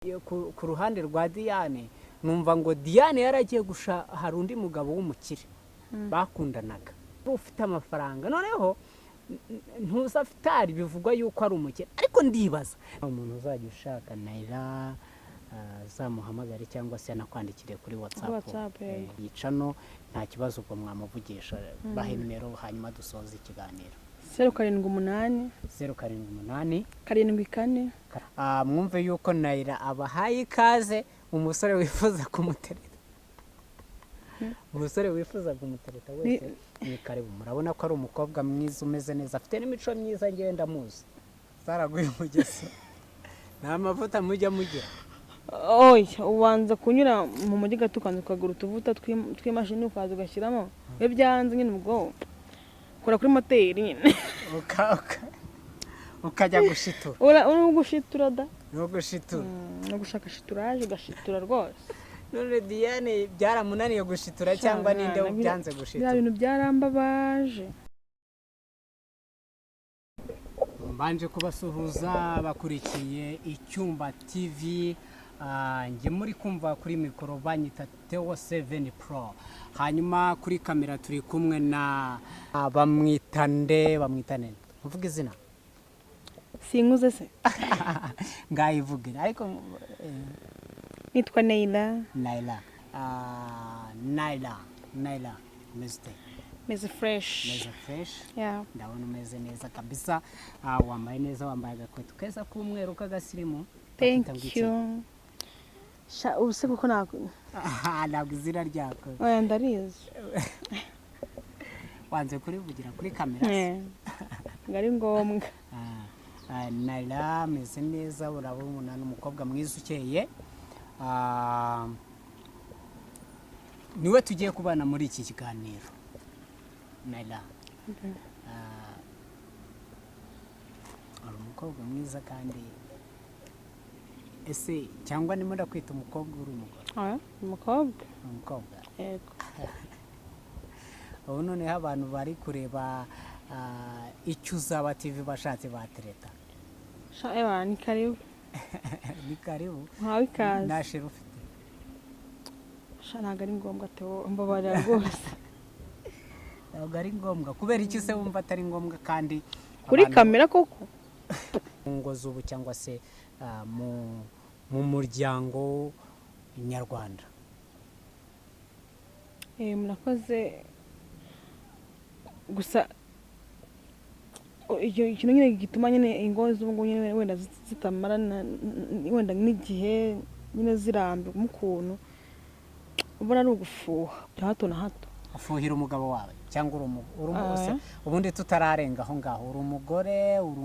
Ku ruhande rwa Diane, numva ngo Diane yaragiye gusha, hari undi mugabo w'umukire bakundanaga ufite amafaranga. Noneho ntuza afitari, bivugwa yuko ari umukire, ariko ndibaza umuntu uzajya ushaka Nayira azamuhamagare cyangwa se anakwandikire kuri WhatsApp. WhatsApp, yego. Yicano nta kibazo, ubwo mwamuvugisha. Bahe nimero, hanyuma dusoze ikiganiro. 078. 078. 74. Mwumve yuko Nayira abahaye ikaze. Umusore wifuza kumutereta, umusore wifuza kumutereta wese ni karibu. Murabona ko ari umukobwa mwiza, umeze neza, afite n'imico myiza. Ngewe ndamuzi, zaraguye umugezi, nta mavuta mujya mugira. Oya, ubanza kunyura mu mujyi gato, ukanza ukagura utuvuta tw'imashini, ukaza ugashyiramo. Iyo byanze nyine, ubwo ukora kuri moteri nyine. Ukajya gushitura. Uri gushitura da. No gushitura. No gushaka shituraje, ugashitura rwose. None Diane byaramunaniye gushitura cyangwa ninde byanze Biriya gushitura? bintu byarambabaje. Mbanje kubasuhuza bakurikiye Icyumba TV. Njye muri kumva kuri mikoro banyita Teo 7 Pro, hanyuma kuri kamera turi kumwe na bamwita nde? Bamwita nde? Mvuga izina. Sinkuze se? Ngayivugira ariko. Nitwa Neyla. Naila. Naila, Naila, umeze ute? Meze fresh. Meze fresh. Yeah. Ndabona umeze neza kabisa. Wambaye neza, wambaye agakweto keza k'umweru k'agasirimu. Thank Bakita ngo iki? you. Sha, ubu se kuko ntabwo Aha, ntabwo izina ryako? Oya, ndarizi. Wanze kurivugira kuri kamera se? Eh, ngo ari ngombwa. Naila ameze neza, urabona ni umukobwa mwiza ukeye. Niwe tugiye kubana muri iki kiganiro. Naila, uri umukobwa mwiza kandi ese cyangwa ndimo ndakwita umukobwa, uri umugore? Oya, umukobwa. Ni umukobwa. Yego. Ubu noneho abantu bari kureba Icyo Uzaba TV bashatse batereta? Sha, ewa, ni karibu. Ni karibu. Ntawe ikaze. Nta chéri ufite? Sha, ntabwo ari ngombwa, Theo, mbabarira rwose. Ntabwo ari ngombwa? Kubera iki se wumva atari ngombwa kandi Kuri abantu kamera koko? Mu ngo z'ubu cyangwa se mu muryango nyarwanda. Murakoze. Gusa icyo kintu nyine gituma nyine ingo z'ubu ngubu nyine wenda zitamara wenda n'igihe nyine zirambirwa ukuntu, ubona ari ugufuha bya hato na hato. Ufuhira umugabo wawe cyangwa uri Ah. Ubundi tutararenga aho ngaho, uri umugore, uri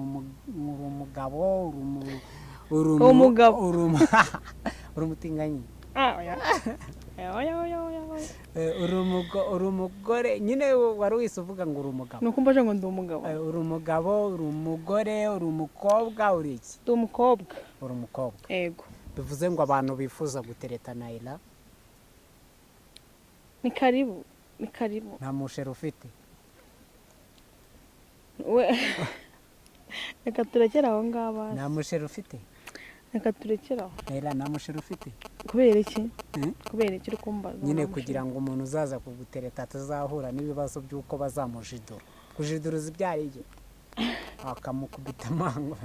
umugabo, uri Umugabo. Uri umutinganyi? Ah, oya. Oya, oya, oya, oya. Uri umugore nyine, wari wise uvuga ngo uri umugabo. Ni uko mbaje ngo ndi umugabo. Uri umugabo, uri umugore, uri umukobwa, uri iki? Ndi umukobwa. Uri umukobwa. Yego. Bivuze ngo abantu bifuza gutereta Nayira? Ni karibu, ni karibu. Nta muchéri ufite? We, reka turekere aho ngaho basi. Nta muchéri ufite? Reka turekere aho. Nayira, nta muchéri ufite? Kubera iki? Hmm? Kubera iki uri kumbaza? Nyine Nta muchéri. kugira ngo umuntu uzaza kugutereta atazahura n'ibibazo by'uko bazamujidura. Kujiduruza ibyo ari byo, akamukubita amangwe.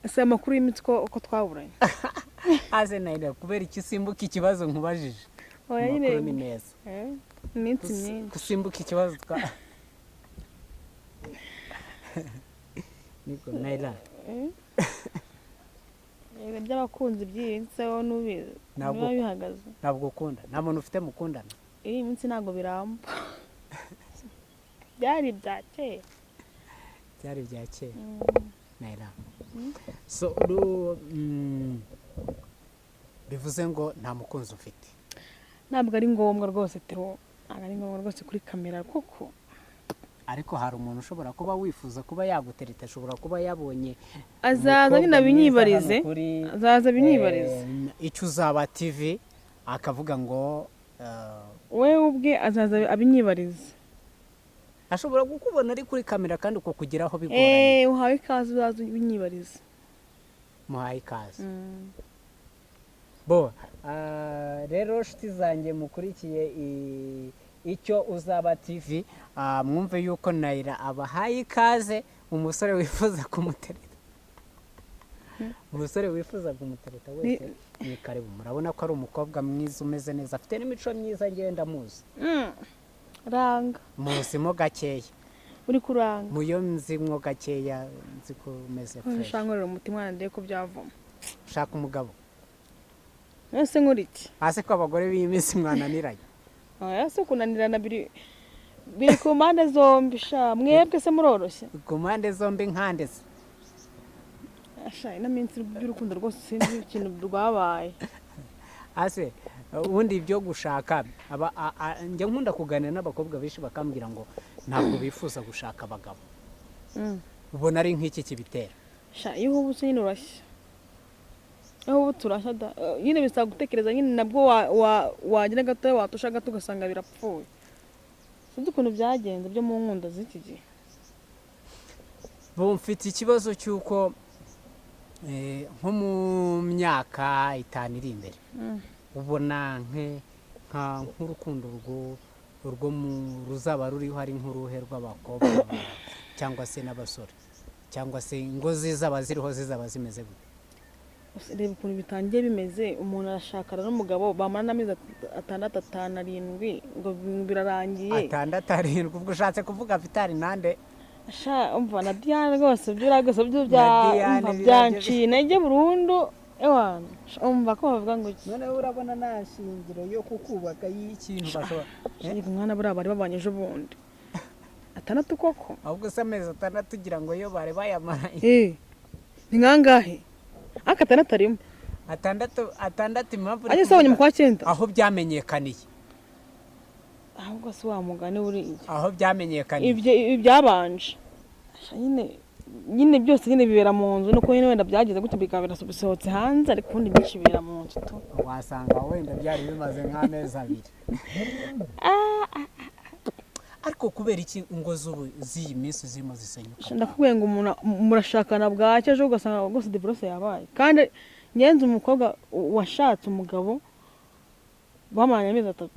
Ese amakuru y'imitsi ko uko twaburanye? Aze Nayira, kubera iki usimbuka ikibazo nkubajije? Oya nyine. Amakuru ni meza. Iminsi myinshi. Gusimbuka ikibazo twa niko Nayira. Ibintu by'abakunzi by'iyi n'ubizi biba bihagaze. Ntabwo ukunda? Nta muntu ufite mukundana? Iyi minsi ntabwo biramba, byari ibya kera. Byari ibya kera. Nayira, so bivuze ngo nta mukunzi ufite? Ntabwo ari ngombwa rwose, Theo, ntabwo ari ngombwa rwose kuri kamera koko. Ariko hari umuntu ushobora kuba wifuza kuba yagutereta, ashobora kuba yabonye Azaza nyine umukobwa mwiza abinyibarize. hano kuri Azaza abinyibarize. Icyo Uzaba TV, akavuga ngo We ubwe azaza abinyibarize. Ashobora kukubona ari kuri kamera kandi kukugeraho bigoranye. Uhawe ikaze, uzaza ubinyibarize. Muhaye ikaze. Bo rero nshuti zanjye mukurikiye Icyo Uzaba TV, mwumve yuko Nayira abahaye ikaze. Umusore wifuza kumutereta, umusore wifuza kumutereta wese ni karibu. Murabona ko ari umukobwa mwiza, umeze neza, afite n'imico myiza, ngenda muzi. Ranga. Muzimo gakeya. Uri kuranga. Muyo nzimwo gakeya, nzi ko umeze fresh. Ushaka nkorera umuti mwana, ndebe ko byavamo. Ushaka umugabo? Ese nkora iki? Hasi ko abagore b'iyi minsi mwananiranye. Oya, se kunanirana biri ku mpande zombi sha. Mwebwe se muroroshye? Ku mpande zombi nkande se? Sha, ino minsi by'urukundo rwose sinzi ikintu rwabaye. Ase ubundi ibyo gushaka njya nkunda kuganira n'abakobwa benshi, bakambwira ngo ntabwo bifuza gushaka abagabo. Ubona ari nk'iki kibitera? Sha, iyo uhubutse nyine urashya, iyo uhubutse urashya da. Nyine bisaba gutekereza nyine, nabwo wagira gatoya, watusha gato, ugasanga birapfuye. Sinzi ukuntu byagenze byo mu nkunda z'iki gihe. Bo mfite ikibazo cy'uko nko mu myaka 5 iri imbere, ubona nk'urukundo urwo ruzaba ruriho ari nk'uruhe rw'abakobwa cyangwa se n'abasore, cyangwa se ingo zizaba ziriho zizaba zimeze gute? Gusa reba ukuntu bitangiye bimeze: umuntu arashakana n'umugabo, bamara n'amezi 6, 5, 7, ngo birarangiye. 6, 7, ubwo ushatse kuvuga Vitali nande? Sha, umva, na Diane rwose, byo rwose byo bya Na Diane. Umva, Birabyo- byanciye intege burundu. Ewana, sha, umva ko bavuga ngo iki? Noneho urabona nta shingiro yo kukubaka y'ikintu bashobora. Yego mwana, buriya bari babanye ejo bundi 6 koko. Ahubwo se amezi 6 ugira ngo yo bari bayamaranye? Eh, ni nkangahe? Ariko 6 arimo. 6, 6, impamvu uri Ajye se abonye mu kuvuga- kwa cyenda. Aho byamenyekaniye. Ahubwo se wa mugani buriya. Aho byamenyekaniye. Ibyo ibyabanje. Sha, nyine nyine byose nyine bibera mu nzu, nuko nyine wenda byageze gutya bikaba birasohotse hanze, ariko ubundi byinshi bibera mu nzu tu. Wasanga wenda byari bimaze nk'amezi 2. Ariko kubera iki ingo z'ubu z'iyi minsi zirimo zisenyuka? Sha, ndakubwiye ngo umuntu murashakana bwacya ejo ugasanga rwose divorce yabaye. Kandi ngenzi umukobwa washatse umugabo bamaranye amezi 3.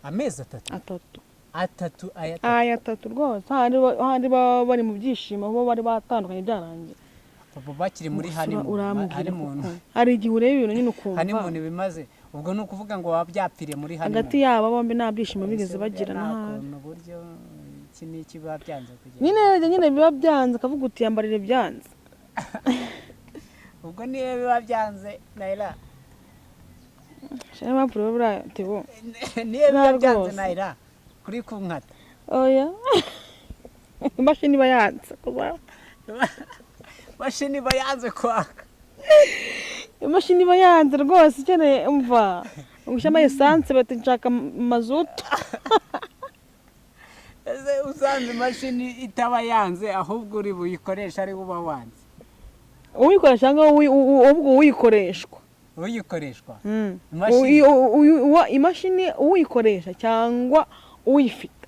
Amezi 3? 3. 3, aya 3? Aya 3 rwose, hahandi baba bari mu byishimo, bo bari batandukanye byarangiye. Papa bakiri muri Gusa honeymoon. urambwira Honeymoon. koko. Hari igihe ureba ibintu nyine ukumva Honeymoon bimaze, ubwo ni ukuvuga ngo baba byapfiriye muri honeymoon. Hagati yabo bombi nta byishimo bigeze Ese bagira nta n'ahandi. kuntu uburyo iki n'iki biba byanze kugenda. Nyine nyine biba byanze, akavuga uti yambarire byanze. Ubwo niyo biba byanze, Nayira. Niyo mpamvu rero buriya Theo Niyo biba Nta byanze. rwose. Nayira, kuri kunkata. Oya, imashini iba yanze kuba Imashini iba yanze kwaka. Imashini iba yanze rwose, ikeneye, umva, gushyiramo esanse, bati nshaka mazutu. Ese usanze imashini itaba yanze, ahubwo uri buyikoresha ari uba wanze? Uyikoresha cyangwa ubwo uyikoreshwa? Uyikoreshwa. Mm. Imashini. Imashini uyikoresha cyangwa uyifite.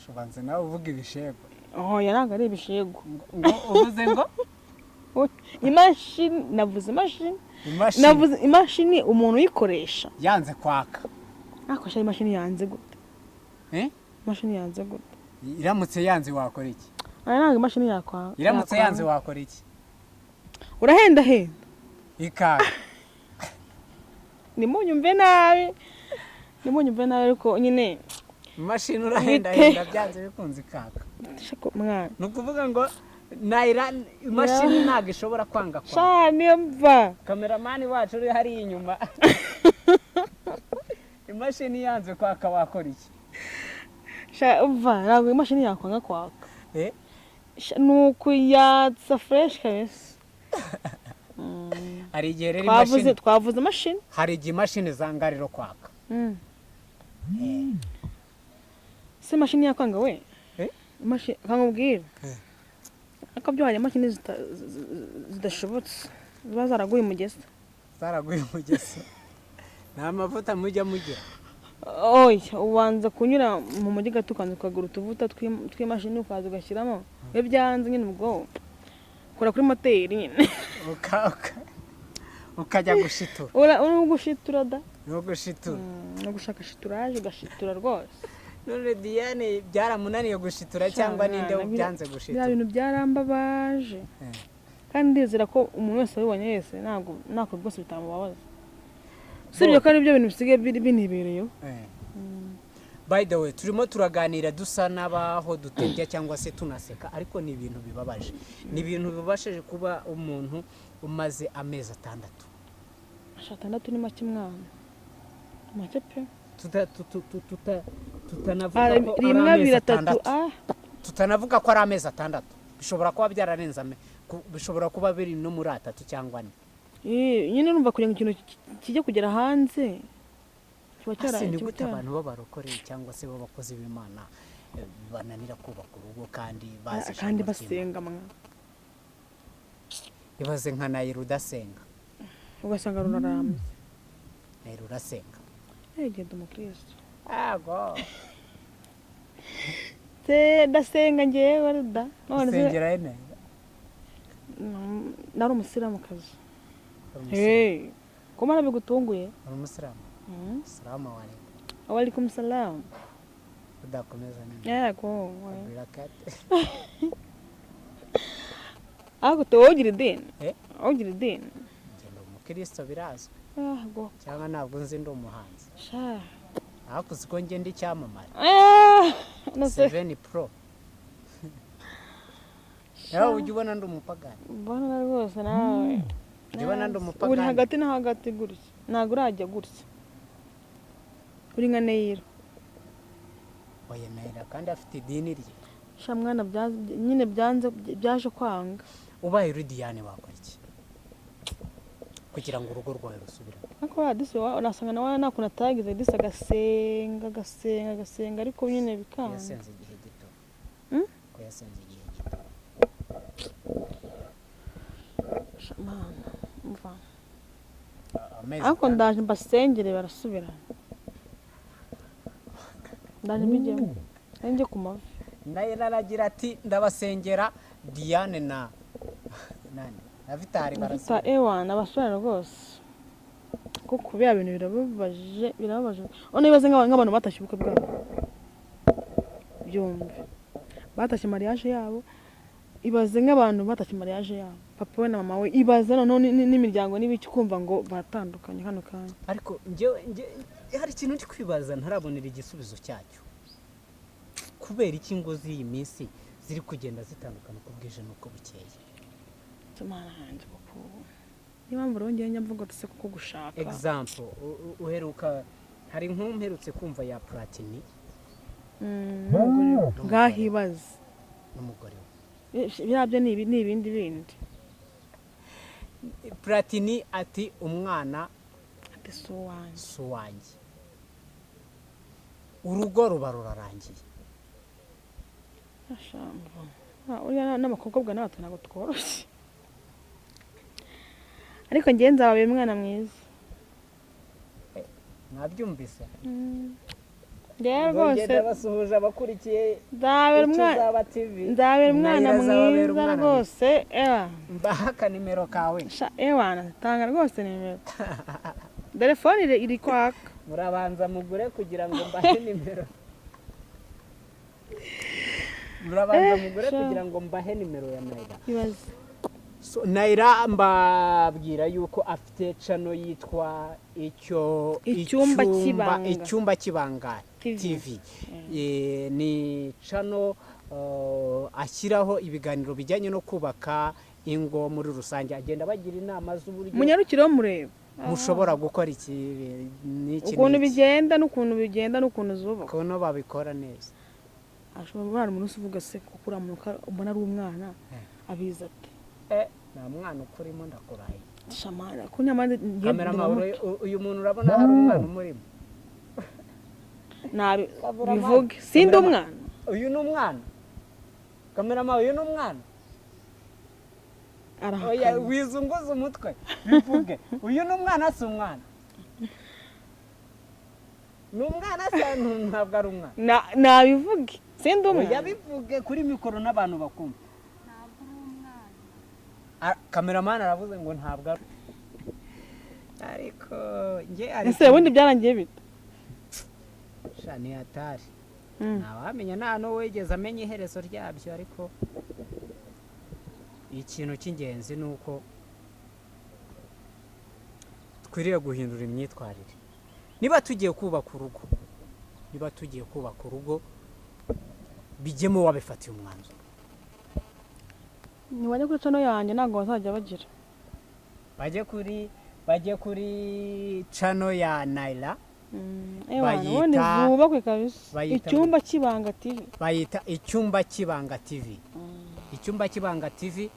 Ubanza nawe uvuga ibishego. Oya, ntabwo ari ibishego. Ngo uvuze ngo Imashini, navuze imashini. Imashini. Navuze imashini, umuntu uyikoresha. Yanze kwaka. Ariko sha, imashini yanze gute? Eh? Imashini yanze gute? Iramutse yanze wakora iki? Aya, ntabwo imashini yakwa Iramutse yakwanga. yanze wakora iki? Urahendahenda. Ikaka. Nimunyumve nabi, nimunyumve nabi, ariko nyine Imashini urahendahenda, byanze bikunze ikaka. Shako mwana. Ni ukuvuga ngo Nayira, imashini ntabwo ishobora kwanga kwaka. Sha, niyo mva. Cameraman wacu uri hariya inyuma, imashini yanze kwaka wakora iki? Sha, umva, ntabwo imashini yakwanga kwaka. Eh? Sha, ni ukuyatsa fresh kabisa. Hari igihe rero Twavuze imashini twavuze imashini. Hari igihe imashini zanga rero kwaka. Se imashini yakwanga we? Eh? Imashini kankubwira. Eh. Ariko byo hari imashini zidashobotse, ziba zaraguye umugesi. Zaraguye umugesi, nta mavuta mujya mugira? Oya, ubanza kunyura mu mujyi gato, ukanza ukagura utuvuta tw'imashini, ukaza ugashyiramo. Iyo byanze nyine ubwo Kora kuri moteri nyine. Ukajya gushitura. Uri gushitura da. No gushitura. No gushaka shituraje, ugashitura rwose. None Diane byaramunaniye gushitura cyangwa ninde byanze Biriya gushitura? bintu byarambabaje. Kandi ndizera ko umuntu wese wabibonye wese ntabwo rwose bitamubabaza, usibye ko ari byo bintu bisigaye biri binibereyeho. By the way, turimo turaganira dusa n'abaho dutebya cyangwa se tunaseka, ariko ni ibintu bibabaje, ni ibintu bibabashije kuba umuntu umaze amezi 6. 6 ni make mwana, make pe. Tutanavuga ko ari Rimwe, amezi abiri, atatu. 6. Ah. Tutanavuga ko ari amezi 6, bishobora kuba byararenze, bishobora kuba biri no muri 3 cyangwa 4. Nyine urumva kugira ngo ikintu kijye kugera hanze kiba Ese ni kiba gute abantu b'abarokore cyangwa se b'abakozi b'Imana bananira kubaka urugo kandi bazi Kandi ijambo ry'Imana? Basenga mwa. Ibaze nka Nayira udasenga. Ugasanga rurarambye. Nayira urasenga? Genda umukristo. Yego. Se ndasenga ngewe da none se? Usengera he, Nayira? Nari umusilamukazi. Uri umusilamu? Hey, ko mana bigutunguye? Uri umusilamu? Salamu alaikum. Walaikum salam. Udakomeza nini? Yego. Birakate. Ariko te wowe ugira idini? Eh? Wowe ugira idini? Ngenda umukristo birazwi. Ah, go. Cyangwa ntabwo nzi, ndi umuhanzi. Sha. Ariko uzi ko ngenda icyamamare? Ah, no se. 7 Pro. Nawe ujya ubona ndi umupagani? Mbona rwose nawe. Ujya ubona ndi Uri umupagani? hagati na hagati gutya. Ntabwo urajya gutya. Uri nka Neyira. Oya, Nayira kandi afite idini rye. Sha mwana, nyine byanze, byaje kwanga. Ubaye uri Diane wakora iki kugira ngo urugo rwawe rusubire? Ariko wa disi unasanga nawe nta kuntu atagize disi, agasenga, agasenga, agasenga, ariko nyine bikanga. Yasenze igihe gito. Ko yasenze igihe gito. Sha mana, umva. Amezi Ariko 6. Ndaje mbasengere barasubirana, ndaje mbijyemo njye ku mavi. Nayo aragira ati ndabasengera Diane na nani na Vitali Ndafite barasubira. Ewana abasore rwose, kuko biriya bintu birababaje, birababaje. None ibaze nk'abantu batashye ubukwe bwabo, byumve, batashye mariage yabo. Ibaze nk'abantu batashye mariage yabo, papa we na mama we. Ibaze noneho n'imiryango n'ibiki, kumva ngo batandukanye kano kanya. Ariko njyewe hari ikintu ndi kwibaza ntarabonera igisubizo cyacyo: kubera iki ingo z'iyi minsi ziri kugenda zitandukana uko bwije n'uko bukeye? Mana yanjye, kuko niyo mpamvu rero ngewe njya mvuga ati se kuko gushaka. Example, uheruka hari inkuru mperutse kumva ya Platini N'umugore we. Ngaho ibaze. N'umugore we. Biriya byo ni ni ibindi bindi. Platini ati umwana Ati si uwanjye. Si uwanjye, urugo ruba rurarangiye. Ashambo. Ah, uriya n'abakobwa n'abato ntabwo tworoshye, ariko ngewe nzababera umwana mwiza. Mwabyumvise? Rero Ngo rwose ngenda basuhuje abakurikiye nzabera Icyo umwana Uzaba TV. Nzabera umwana Nayira azababera mwiza umwana. rwose, ewa. Mbaha akanimero kawe. Sha, ewana, tanga rwose nimero, telefone iri kwaka. Murabanza mugure kugira ngo mbahe nimero, murabanza mugure Sha. kugira ngo mbahe nimero ya Nayira. Ibaze. So, Nayira mbabwira yuko afite channel yitwa icyo Icyumba cy'Ibanga. Icyumba cy'Ibanga TV. TV. Ni channel ashyiraho ibiganiro bijyanye no kubaka ingo muri rusange, agenda bagira inama z'uburyo Munyarukire mureba mushobora gukora iki n'iki ukuntu n'iki. bigenda n'ukuntu bigenda n'ukuntu zubakwa. Ukuntu babikora neza. Ashobora kuba hari umuntu uvuga se kuko uriya muntu ubona ari umwana abizi ate? Nta mwana ukurimo, ndakurahiye. Shamana ko nyamara Kameramani, uyu muntu urabona hari umwana umurimo? Nabi. Kameramani. Bivuge sindi Kameramani. umwana. Uyu ni umwana? Kameramani, uyu ni umwana? Oya. Arahakana. Wizunguza umutwe, bivuge. Uyu ni umwana, si umwana? Ni umwana se? Ntabwo ari umwana. Nabivuge sindi Oya, umwana. bivuge kuri mikoro n'abantu bakumva. Ntabwo uri umwana. Cameraman aravuze ngo ntabwo ari, ariko njye ari Ese ubundi byarangiye bite? Sha, ni hatari. Ntawamenya, nta n'uwigeze amenya iherezo ryabyo, ariko ikintu cy'ingenzi ni uko dukwiriye guhindura imyitwarire. Niba tugiye kubaka urugo, niba tugiye kubaka urugo, bijyemo wabifatiye umwanzuro. Ntibajya kuri channel yanjye, ntabwo bazajya bagira. Bajye kuri channel ya Nayira. Ewana, ubundi zubakwe kabisa. Icyumba cy'Ibanga TV. Bayita Icyumba cy'Ibanga TV. Icyumba cy'Ibanga TV,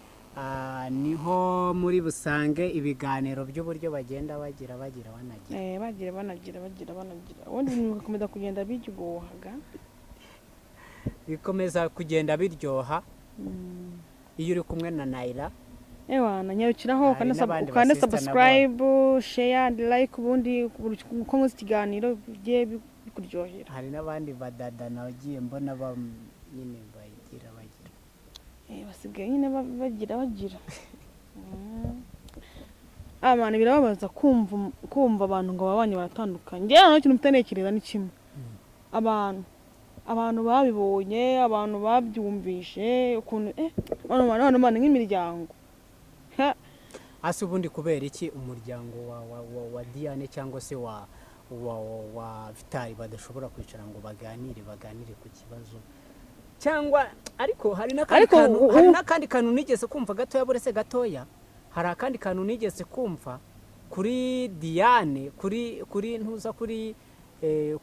niho muri busange ibiganiro by'uburyo bagenda bagira bagira banagira. Bagira banagira, bagira banagira, ubundi ibintu bigakomeza kugenda biryohaga. Bikomeza kugenda biryoha iyo uri kumwe na Nayira. Ewana, nyarukiraho. Hari n'abandi ukanda basista nabo. Subscribe, share and like, ubundi uko nkoze ikiganiro bigiye bikuryohera. Hari n'abandi badada nagiye mbona nyine bagira bagira. Basigaye nyine bagira bagira. Abantu birababaza kumva abantu ngo babanye baratandukanye. Njyewe noneho ikintu mpita ntekereza ni kimwe: abantu babibonye, abantu babyumvishe ukuntu abantu nk'imiryango. Ha, Hasi ubundi kubera iki umuryango wa Diane cyangwa se wa Vitali badashobora kwicara ngo baganire ku kibazo cyangwa? Ariko hari n'akandi Ariko kantu, hari n'akandi kantu nigeze kumva gatoya, buretse gatoya, hari akandi kantu nigeze kumva kuri Diane, kuri ntuza, kuri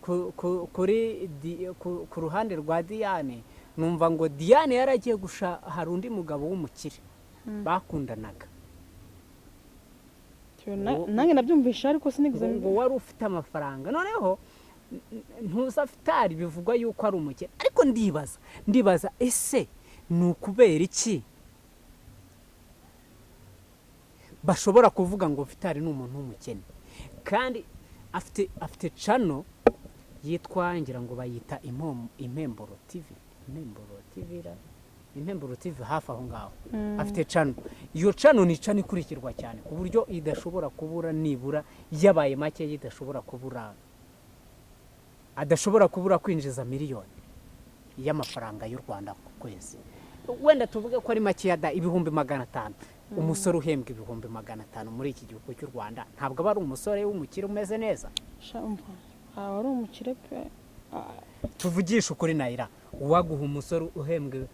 ku, ku, kuri Di- ku, ku ruhande rwa Diane. Numva ngo Diane yaragiye gusha, hari undi mugabo w'umukire bakundanaga. Nanjye nabyumvishe, ariko sinigeze Ngo wari ufite amafaranga. Noneho ntuza Vitali bivugwa yuko ari umukire, ariko ndibaza ese ni ukubera iki bashobora kuvuga ngo Vitali ni umuntu w'umukene kandi afite channel yitwa, ngira ngo bayita Impemburo TV, Impemburo TV ra, Impemburo TV, hafi aho ngaho. Afite channel, iyo channel ni channel ikurikirwa cyane ku buryo idashobora kubura, nibura yabaye make idashobora kubura, adashobora kubura kwinjiza miliyoni y'amafaranga y'u Rwanda ku kwezi. Wenda tuvuge ko ari makeya da, 500,000. Umusore uhembwa 500,000 muri iki gihugu cy'u Rwanda ntabwo aba ari umusore w'umukire umeze neza. Sha, umva, aba ari umukire pe. Tuvugishe ukuri, Nayira, uwaguha umusore uhembwe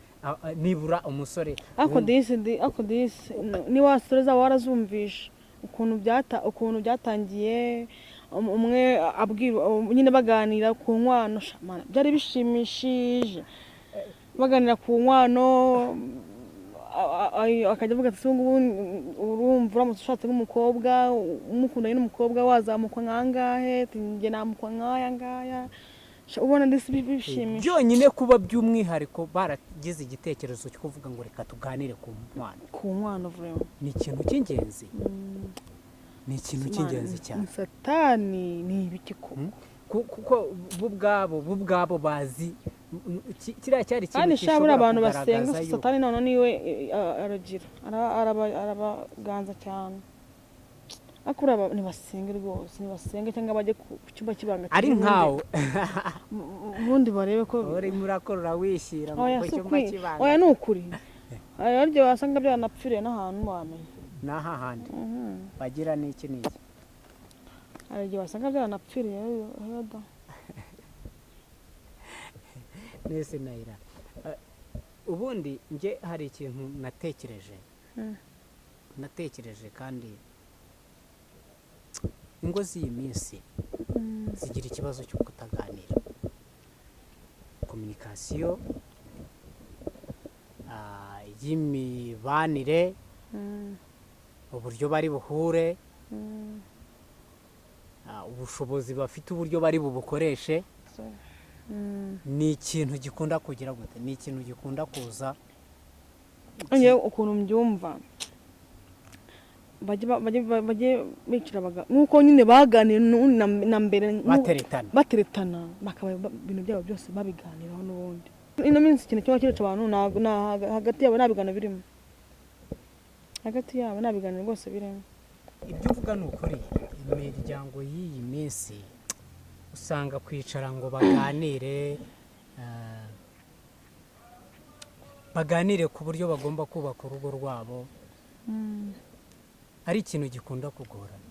nibura umusore Ariko disi ariko disi niba story zabo warazumvishe ukuntu byatangiye, umwe abwira nyine, baganira ku nkwano. Sha, mana, byari bishimishije, baganira ku nkwano, akajya avuga ati: "Se ubu ngubu urumva uramutse ushatse nk'umukobwa, umukundanye n'umukobwa, wazamukwa nkangahe?" Ati: "Njye namukwa nk'aya ngaya." Sha, ubona ndetse bishimishije. Byonyine kuba by'umwihariko baragize igitekerezo cyo kuvuga ngo reka tuganire ku nkwano. Ku nkwano, vraiment. Ni ikintu cy'ingenzi, ni ikintu cy'ingenzi cyane. Ni satani, ni ibiki koko? Kuko bo ubwabo bazi kiriya cyari ikintu Kandi sha, buriya gishobora abantu basenga kugaragaza yuko satani noneho niwe aragira arabaganza cyane. Ariko buriya nibasenge rwose, nibasenge cyangwa bajye ku cyumba cy'ibanga Ari ubundi nkawe ubundi barebe ko urimo urakorora wishyira ngo Oya, ku si cyumba ukuri. cy'ibanga. Oya, ni ukuri. Oya, harya wasanga byaranapfiriye n'ahantu, wamenya. N'aha handi bagira n'iki n'iki. Hari igihe wasanga byaranapfiriye da. Nese Nayira, ubundi njye hari ikintu natekereje. Natekereje kandi ingo z'iyi minsi zigira ikibazo cyo kutaganira, communication y'imibanire, uburyo bari buhure, ubushobozi bafite, uburyo bari bubukoreshe. Ni ikintu gikunda kugira gute? Ni ikintu gikunda kuza. Njyewe ukuntu mbyumva, bajye bicara nk'uko nyine baganira na mbere Bateretana. Bateretana, bakaba ibintu byabo byose babiganiraho. N'ubundi ino minsi ikintu kiba kica abantu, ntabwo hagati yabo nta biganiro birimo. Hagati yabo nta biganiro rwose birimo. Ibyo uvuga ni ukuri. Imiryango y'iyi minsi usanga kwicara ngo baganire, baganire ku buryo bagomba kubaka urugo rwabo ari ikintu gikunda kugorana.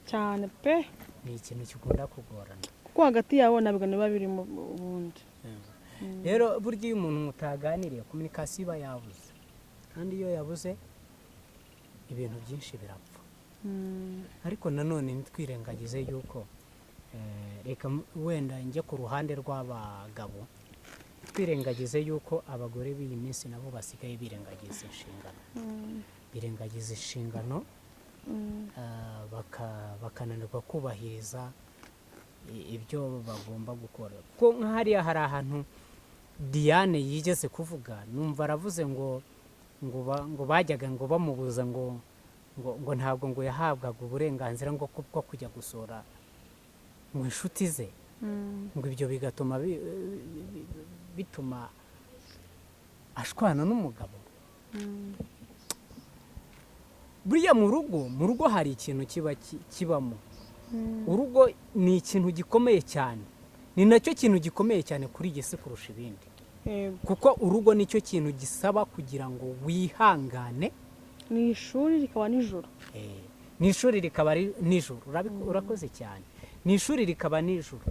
Cyane pe. Ni ikintu gikunda kugorana. Kuko hagati yabo nta biganiro biba birimo ubundi. Rero burya iyo umuntu mutaganiriye, communication iba yabuze, kandi iyo yabuze ibintu byinshi birapfa. Ariko nanone ntitwirengagize yuko reka wenda njye ku ruhande rw'abagabo, twirengagize yuko abagore b'iyi minsi nabo basigaye birengagiza inshingano, birengagiza inshingano, bakananirwa kubahiriza ibyo bagomba gukora. Kuko nka hariya hari ahantu Diane yigeze kuvuga, numva aravuze ngo bajyaga ngo bamubuza ngo ntabwo ngo yahabwaga uburenganzira ngo bwo kujya gusura ngo inshuti ze, ngo ibyo bigatuma bituma ashwana n'umugabo. Buriya mu rugo hari ikintu kiba kibamo. Urugo ni ikintu gikomeye cyane, ni nacyo kintu gikomeye cyane kuri iyi si kurusha ibindi, kuko urugo nicyo kintu gisaba kugira ngo wihangane. Ni ishuri rikaba nijoro. Ni ishuri rikaba ari nijoro. Urakoze cyane. Ni ishuri rikaba nijoro.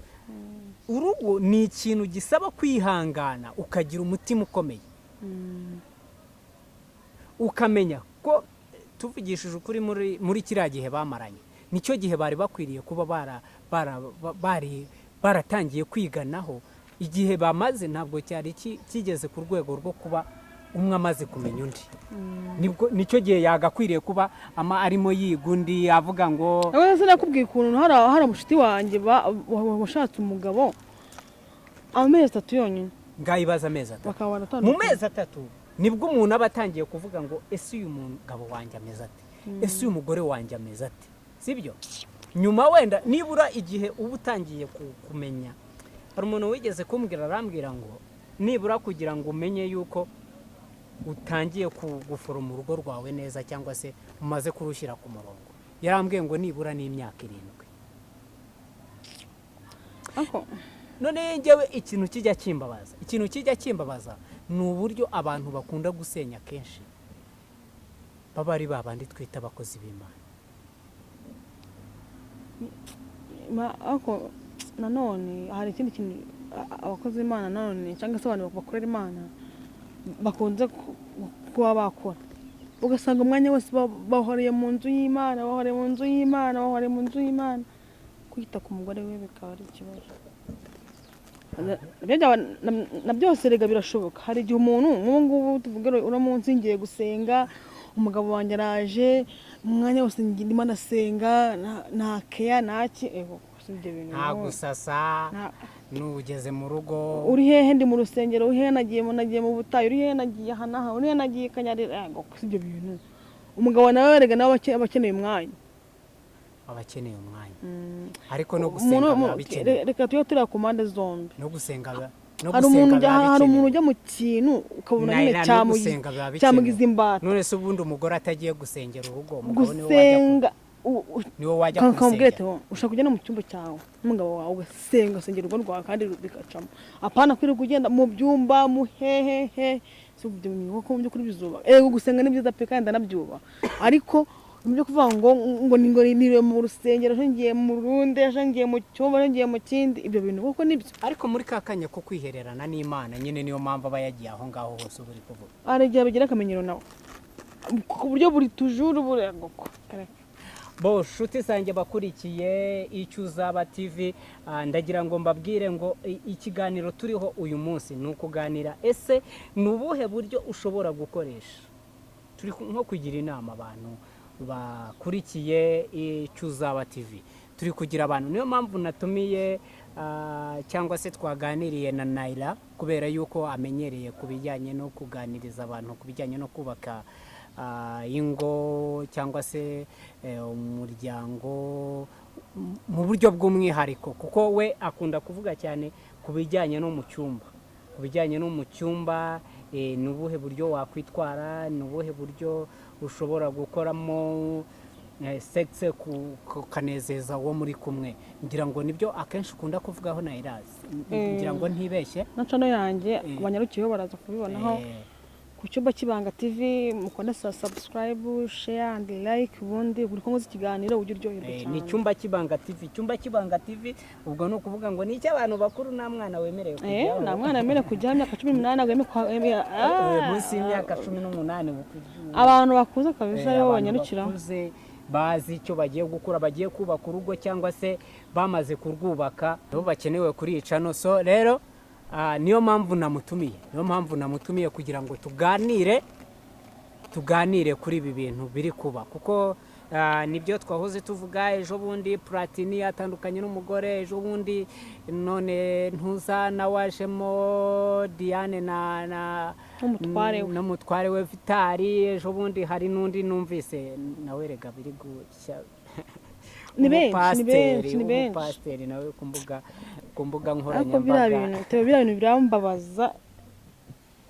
Urugo ni ikintu gisaba kwihangana, ukagira umutima ukomeye, ukamenya ko, tuvugishije ukuri, muri kiriya gihe bamaranye nicyo gihe bari bakwiriye kuba bari baratangiye kwiganaho. Igihe bamaze ntabwo cyari kigeze ku rwego rwo kuba umwe amaze kumenya undi. Nibwo nicyo gihe yagakwiriye kuba ama arimo yiga undi, avuga ngo Nawe sinakubwiye ukuntu hari umushuti wanjye washatse umugabo amezi 3 yonyine? Ngayibaza, amezi 3. Bakaba Mu baratandukanye. mezi 3 nibwo umuntu aba atangiye kuvuga ngo: "Ese uyu mugabo wanjye ameze ate? Ese uyu mugore wanjye ameze ate?" Sibyo? Nyuma wenda nibura igihe uba utangiye kumenya, hari umuntu wigeze kumbwira, arambwira ngo nibura kugira ngo umenye yuko utangiye guforoma urugo rwawe neza cyangwa se umaze kurushyira ku murongo, yarambwiye ngo nibura ni imyaka 7. Ariko None njyewe ikintu kijya kimbabaza ni uburyo abantu bakunda gusenya kenshi baba ari ba bandi twita abakozi b'Imana. Ariko nanone hari ikindi kintu abakozi b'Imana nanone cyangwa se abantu bakorera Imana bakunze kuba bakora, ugasanga umwanya wose bahoreye mu nzu y'Imana, bahoreye mu nzu y'Imana, bahoreye mu nzu y'Imana, kwita ku mugore we bikaba ari ikibazo. Na byose rega birashoboka. Hari igihe umuntu nk'ubu ngubu, tuvuge uno munsi ngiye gusenga, umugabo wanjye araje, umwanya wose ndimo ndasenga, nta keya, ntaki, ego si ibyo bintu. Nta gusasa. N'ugeze mu rugo. Uri hehe? Ndi mu rusengero. Uri hehe? Nagiye mu butayu. Uri hehe? Nagiye aha n'aha. Uri hehe? Nagiye Kanyarira. Ego si ibyo bintu. Umugabo nawe erega nawe aba akeneye umwanya. Aba akeneye umwanya, ariko no gusenga biba bikenewe. Reka tujye tureba ku mpande zombi. No gusenga Hari umuntu biba ujya, hari umuntu bikenewe. ujya mu kintu ukabona nyine No gusenga biba bikenewe. cyamugize imbata. None se ubundi umugore atagiye gusengera urugo, umugabo niwe wajya Gusenga niwe wajya kamubwira ati kurusengera? "Oh, ushaka kujya no mu cyumba cyawe n'umugabo wawe, ugasenga, ugasengera urugo rwawe kandi bigacamo, apana kwirirwa ugenda mu byumba mu hehehe." Si ibyo bintu koko mu by'ukuri bizuba? Ego, gusenga ni byiza pe, kandi ndanabyubaha, ariko mu byo kuvuga ngo niriwe mu rusengero, ejo ngiye mu rundi, ejo ngiye mu cyumba, ejo ngiye mu kindi, ibyo bintu koko nibyo? Ariko muri ka kanya ko kwihererana n'Imana nyine, niyo mpamvu aba yagiye aho ngaho hose uba uri kuvuga. Hari igihe bigira akamenyero nawe ku buryo buri tujuru buri Bo nshuti zanjye bakurikiye Icyo Uzaba TV, ndagira ngo mbabwire ngo ikiganiro turiho uyu munsi ni ukuganira: ese ni ubuhe buryo ushobora gukoresha? Turi nko kugira inama abantu bakurikiye Icyo Uzaba TV, turi kugira abantu. Niyo mpamvu natumiye, cyangwa se twaganiriye na Nayira, kubera yuko amenyereye ku bijyanye no kuganiriza abantu ku bijyanye no kubaka ingo cyangwa se umuryango mu buryo bw'umwihariko, kuko we akunda kuvuga cyane ku bijyanye no mu cyumba, ku bijyanye no mu cyumba, ni ubuhe buryo wakwitwara, ni ubuhe buryo ushobora gukoramo sex ukanezeza uwo muri kumwe. Ngira ngo nibyo akenshi ukunda kuvugaho na Irazi, ngira ngo ntibeshye. Na channel yanjye abanyarukiyeho baraza kubibonaho ku Cyumba cy'Ibanga TV. Mukunda sa subscribe, share and like, ubundi buri ko nkoze ikiganiro ujye uryoherwa cyane. Ni Icyumba cy'Ibanga TV. Icyumba cy'Ibanga TV, ubwo ni ukuvuga ngo ni icy'abantu bakuru, nta mwana wemerewe kujyaho. Nta mwana wemerewe kujyaho, imyaka 18 ntabwo yemerewe Munsi y'imyaka 18. Abantu bakuze kabisa aribo Abantu banyarukiraho. bakuze bazi icyo bagiye gukora, bagiye kubaka urugo cyangwa se bamaze kurwubaka, nibo bakenewe kuri iyi channel. So rero niyo mpamvu namutumiye, niyo mpamvu namutumiye kugira ngo tuganire kuri ibi bintu biri kuba, kuko nibyo twahoze tuvuga ejo bundi. Platini atandukanye n'umugore ejo bundi, none ntuza nawe wajemo Diane na N'umutware we. N'umutware we Vitari. Ejo bundi hari n'undi numvise nawe rega biri gushya. Ni benshi, ni Umupasiteri, benshi, ni benshi. umupasiteri nawe ku mbuga Ariko biriya nkoranyambaga. bintu, Theo, biriya bintu birambabaza.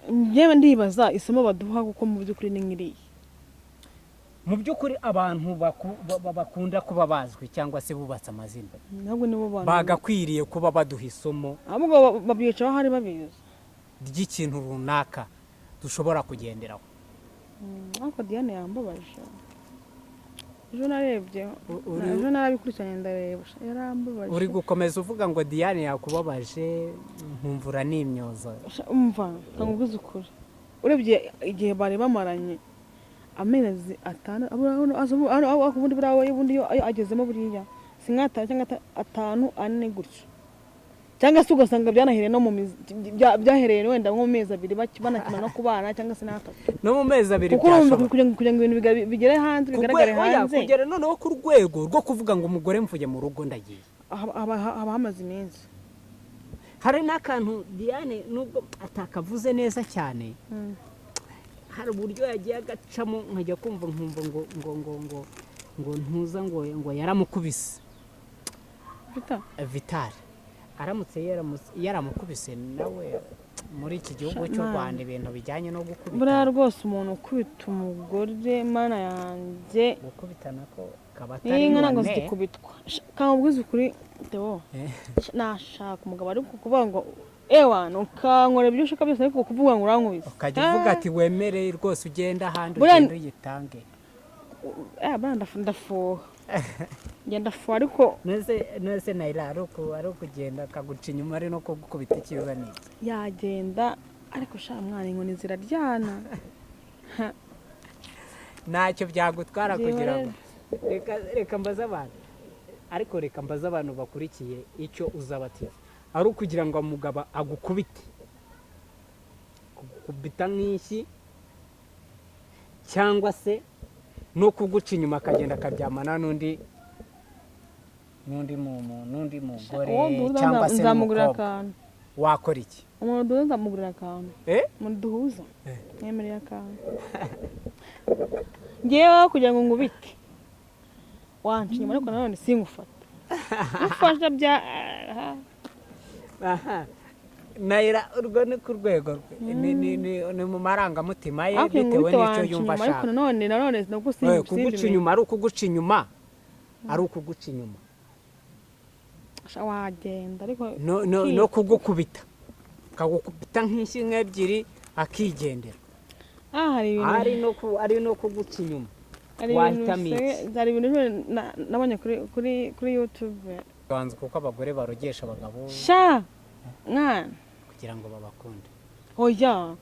Njyewe ndibaza isomo baduha, kuko mu by'ukuri ni nk'iriya. Mu by'ukuri abantu bakunda kuba bazwi cyangwa se bubatse amazina, Ntabwo nibo bantu bagakwiriye kuba baduha isomo ahubwo babyicaho hari babizi ry'ikintu runaka dushobora kugenderaho. Ariko Diane yambabaje ejo, narebye ejo, narabikurikiranye ndareba, yarambabaje. Uri gukomeza uvuga ngo Diane yakubabaje, nkumvura n'imyozo. Sha, umva nkubwize ukuri, urebye igihe bari bamaranye, amezi 6, ubundi buriya we, ubundi iyo agezemo buriya si nk'atanu cyangwa 5, 4 gutyo, cyangwa se ugasanga byanahereye no mu mizi, byahereye wenda nko mu mezi 2 banakimara no kubana, cyangwa se n'3. No mu mezi 2 Kuko urumva byashoboka. kugira ngo ibintu bigere hanze, bigaragare Oya, hanze, kugera noneho ku rwego rwo kuvuga ngo umugore mvuye mu rugo ndagiye, haba hamaze iminsi. Hari n'akantu Diane nubwo atakavuze neza cyane, hari uburyo yagiye agacamo, nkajya kumva nkumva ngo ntuza ngo yaramukubise. Vita. Vitali aramutse yaramukubise nawe muri iki gihugu cy'u Mana. Rwanda, ibintu bijyanye no Buriya gukubita, rwose umuntu ukubita umugore, Mana yanjye! Gukubita nako kaba atari N'inka ntabwo none. zigikubitwa. Kamubwize ukuri, Theo, nashaka umugabo, ariko kuvuga ngo ewa ukankora ibyo ushaka byose, ariko kuvuga ngo urankubise, Ukajya uvuga ati wemereye rwose ugenda ahandi, Buriya ugende uyitange. Buriya ndafuha, njya ndafuha ariko. Nese Nayira, ari ukugenda akaguca inyuma, ari no kugukubita, icyiza ni iki? Yagenda, ariko sha mwana, inkoni ziraryana. Ntacyo byagutwara Njyewe kugira ngo reka mbaze abantu, ariko reka mbaze abantu bakurikiye icyo uzabatiza, ari ukugira ngo umugabo agukubite, kugukubita nk'ishyi, cyangwa se no kuguca inyuma akagenda akaryamana n'undi mugore Uwo duhuza cyangwa se nzamugurira n'umukobwa, akantu. wakora iki? Umuntu duhuza nzamugurira akantu. Eh? Umuntu duhuza mwemereye akantu. Ngewe kugira ngo ngubite, wanca inyuma, ariko nanone singufata gufasha bya Aha. Nayira, urwo ni ku rwego rwe, ni mu marangamutima ye, Ariko bitewe ngubite n'icyo wanca yumva inyuma, ariko ashaka. nanone nabwo Kuguca inyuma, ari ukuguca inyuma, ari ukuguca inyuma. Wagenda ariko No kugukubita, akagukubita nk'inshyi nk'ebyiri akigendera. Ah, hari ibintu Ari no kuguca inyuma, hari ibintu wahitamo iki? Hari ibintu nabonye kuri YouTube. Ganza, kuko abagore barogesha abagabo Sha mwana, kugira ngo babakunde. Oya,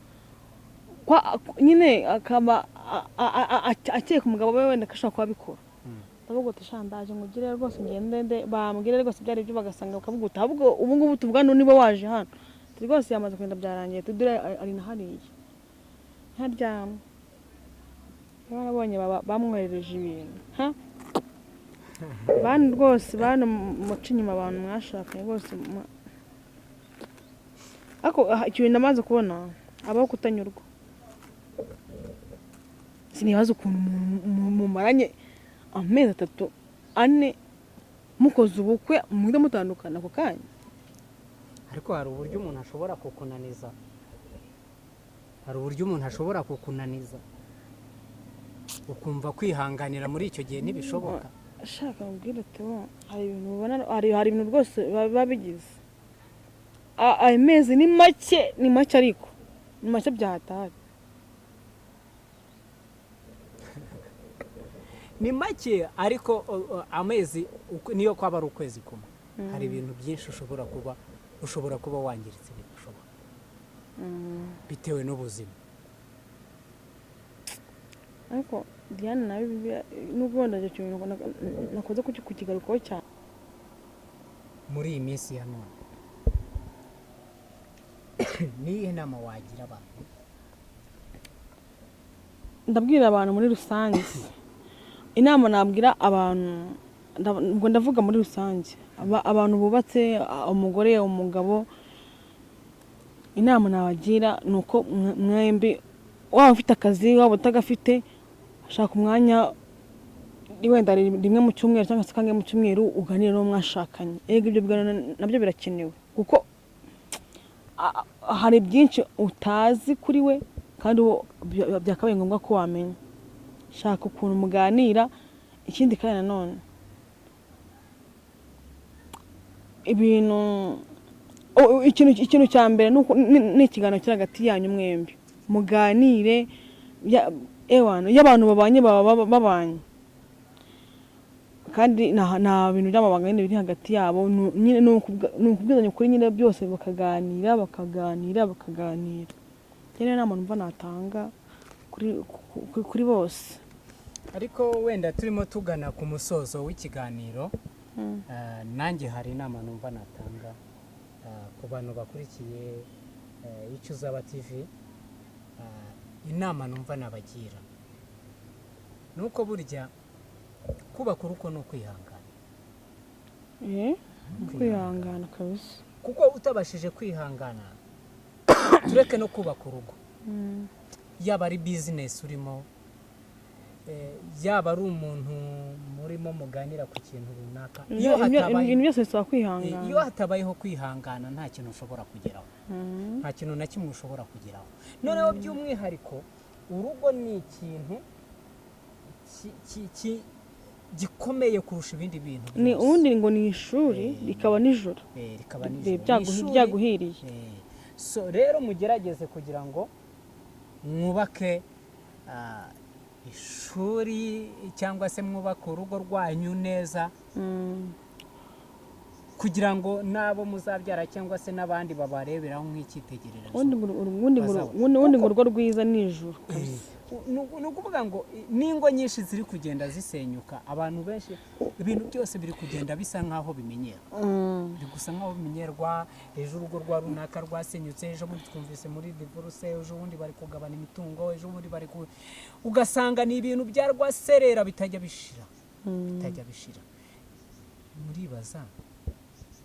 kwa nyine akaba akeka umugabo we wenda ko ashobora kuba abikora. Ndavuga uti sha ndaje ngugire rwose, ngende nde bambwire rwose byari ibyo, bagasanga bakavuga uti ahubwo ubu ngubu tuvugana niba waje hano. Ati rwose yamaze kugenda, byarangiye, tudure ari na hariya ntaryamye. Barabonye bamwoherereje ibintu ha bantu rwose, bantu muca inyuma abantu mwashakanye rwose ariko aha, ikintu namaze kubona habaho kutanyurwa. Sinibaza ukuntu umuntu mumaranye amezi 3, 4, mukoze ubukwe, muhita mutandukana ako kanya. Ariko hari uburyo umuntu ashobora kukunaniza, hari uburyo umuntu ashobora kukunaniza. Ukumva kwihanganira muri icyo gihe ntibishoboka. Shaka mubwire Theo, hari ibintu ubona, hari ibintu rwose biba bigize. Ayo mezi ni make, ni make, ariko ni make byahatari. Ni make, ariko amezi niyo kwaba ari ukwezi kumwe, hari ibintu byinshi ushobora kuba wangiritse bidashoboka bitewe n'ubuzima. Ariko Diane nawe nubwo wenda icyo kintu nakunze kukigarukaho cyane. Muri iyi minsi ya none, niyihe nama wagira abantu? Ndabwira abantu muri rusange, inama nabwira abantu, ubwo ndavuga muri rusange abantu bubatse, umugore, umugabo, inama nabagira ni uko mwembi, waba ufite akazi, waba utagafite, shaka umwanya wenda rimwe mu cyumweru cyangwa se kangahe mu cyumweru, uganire n'uwo mwashakanye. Ego, ibyo biganiro nabyo birakenewe, kuko hari byinshi utazi kuri we kandi uwo byakabaye ngombwa ko wamenya. Shaka ukuntu muganira. Ikindi kandi nanone, ibintu ikintu cya mbere ni ikiganiro kiri hagati yanyu mwembi, muganire. Ewana, iyo abantu babanye baba babanye, kandi nta bintu by'amabanga nyine biri hagati yabo. Nyine ni ukubwizanya ukuri nyine, byose bakaganira, bakaganira, bakaganira. Njye niyo nama numva natanga kuri bose. Ariko wenda turimo tugana ku musozo w'ikiganiro, nanjye hari inama numva natanga ku bantu bakurikiye Icyo Uzaba TV. Inama numva nabagira ni uko burya kubaka urugo ni ukwihangana. Kwihangana kabisa. Kuko utabashije kwihangana, tureke no kubaka urugo, yaba ari business urimo, yaba ari umuntu murimo muganira ku kintu runaka, iyo Ibintu byose bisaba kwihangana. Iyo hatabayeho kwihangana, nta kintu ushobora kugeraho, nta kintu na kimwe ushobora kugeraho. Noneho by'umwihariko urugo ni ikintu gikomeye kurusha ibindi bintu Ni byose. ubundi ngo ni ishuri, rikaba nijoro. Rikaba nijoro. Ni ishuri. Byaguhiriye. So rero mugerageze kugira ngo mwubake ishuri cyangwa se mwubake urugo rwanyu neza, kugira ngo n'abo muzabyara cyangwa se n'abandi babareberaho nk'icyitegererezo Ubundi ngo bazabona. ubundi ngo urugo rwiza ni ijuru kabisa. Ni ukuvuga ngo n'ingo nyinshi ziri kugenda zisenyuka, abantu benshi, ibintu byose biri kugenda bisa nk'aho bimenyerwa, biri gusa nk'aho bimenyerwa. Ejo urugo rwa runaka rwasenyutse, ejo bundi twumvise muri divorce, ejo bundi bari kugabana imitungo, ejo bundi bari ku, ugasanga ni ibintu bya rwaserera bitajya bishira, bitajya bishira. Muribaza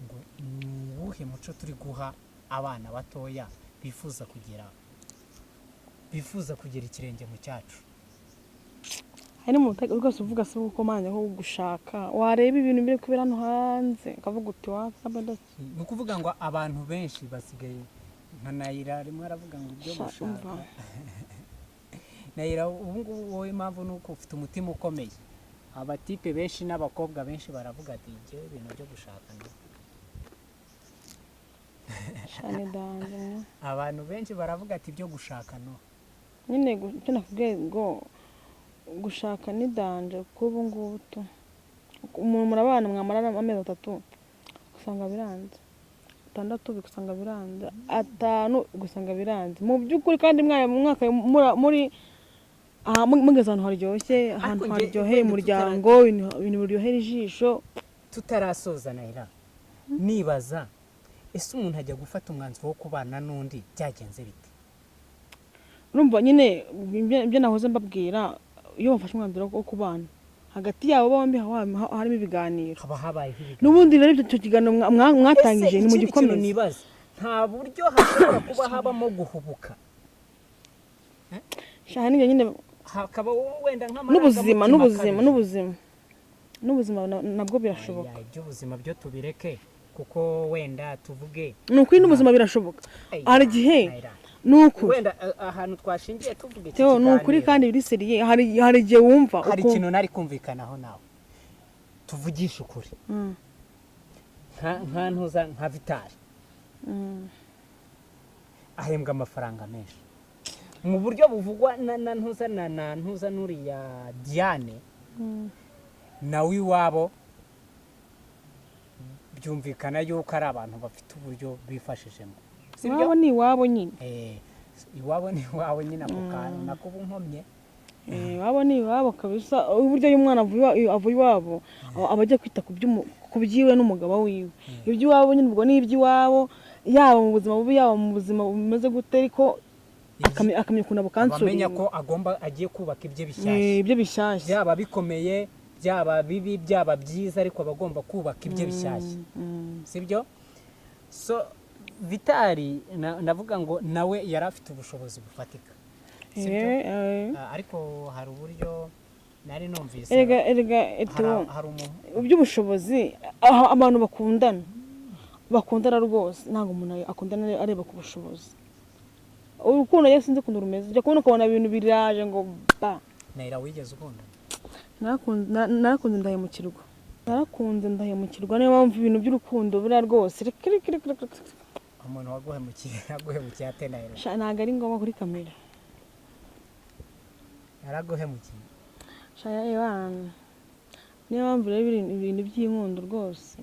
ngo ni uwuhe muco turi guha abana batoya bifuza kugera ikirenge mu cyacu? Hari n'umuntu rwose uvuga se uko manya ko gushaka, wareba ibintu biri kubera hano hanze ukavuga uti wapfa. Ni ukuvuga ngo abantu benshi basigaye nka Nayira, arimo aravuga ngo ibyo Sha, gushaka. Umva. Nayira, ubu ngubu wowe impamvu ni uko ufite umutima ukomeye. Abatipe benshi n'abakobwa benshi baravuga ati: "Njyewe ibintu byo gushaka no." Shane danje. Abantu benshi baravuga ati: "Ibyo gushaka no." Nyine icyo nakubwiye ngo gushaka ni danger, kuko ubu ngubu tu umuntu murabana, mwamara amezi 3 ugasanga biranze, 6 ugasanga biranze, 5 ugasanga biranze. Mu by'ukuri kandi mwaya mu mwaka muri aha mugeze ahantu haryoshye, ahantu Ariko haryoheye wenda umuryango, ibintu biryohera ijisho. Tutarasoza, Nayira, nibaza: ese umuntu ajya gufata umwanzuro wo kubana n'undi byagenze bite? Urumva nyine ibyo nahoze mbabwira, iyo bafashe umwanzuro wo kubana, hagati yabo bombi haba harimo ibiganiro. Haba habayeho ibiganiro. N'ubundi rero icyo kiganiro mwatangije Ese ni mu ikindi kintu gikomeza. nibaza, nta buryo hashobora kuba habamo guhubuka? Shaka n'ibyo nyine. Hakaba wenda N'ubuzima nk'amarangamutima n'ubuzima akabije. N'ubuzima nabwo birashoboka. Aya, iby'ubuzima byo tubireke, kuko wenda tuvuge Ni ukuri, n'ubuzima birashoboka. Aya, Hari igihe Nayira. Ni ukuri. Wenda ahantu twashingiye tuvuga iki Theo, ni ukuri kiganiro, kandi biri sérieux. Hari igihe wumva hari ikintu nari kumvikanaho nawe, tuvugishe ukuri. Nka ntuza nka Vitali ahembwa amafaranga menshi mu buryo buvugwa na ntuza na ntuza n'uriya Diane nawe iwabo, byumvikana yuko ari abantu bafite uburyo bifashijemo, sibyo? Iwabo ni iwabo nyine. Iwabo ni iwabo nyine, ako kantu nako uba nkomye. Iwabo ni iwabo kabisa. Uburyo iyo umwana avuye iwabo aba agiye kwita ku byiwe n'umugabo wiwe. Iby'iwabo nyine ubwo ni iby'iwabo, yaba mu buzima bubi, yaba mu buzima bumeze gute, ariko akamenya ukuntu abamenya abukansuringa. ko agomba agiye kubaka ibye bishyashya. Ibyo bishyashya. Byaba bikomeye, byaba bibi, byaba byiza, ariko aba agomba kubaka ibye bishyashya, sibyo? So Vitali ndavuga ngo nawe yari afite ubushobozi bufatika, sibyo? Eh, eh. Ah, ariko hari uburyo nari numvise Erega hari Theo, hari umuntu iby'ubushobozi, aho abantu bakundana rwose, ntabwo umuntu akundana areba ku bushobozi. Urukundo rero sinzi ukuntu rumeze, ujya kubona ukabona ibintu biraje ngo ba. Nayira, wigeze ukunda? Narakunze ndahemukirwa, narakunze ndahemukirwa. Niyo mpamvu ibintu by'urukundo buriya rwose, reka reka reka reka reka. Umuntu waguhemukiye yaguhemukiye ate, Nayira? Sha, ntabwo ari ngombwa kuri kamera. Yaraguhemukiye? Sha ebana, niyo mpamvu rero ibintu by'inkundo rwose.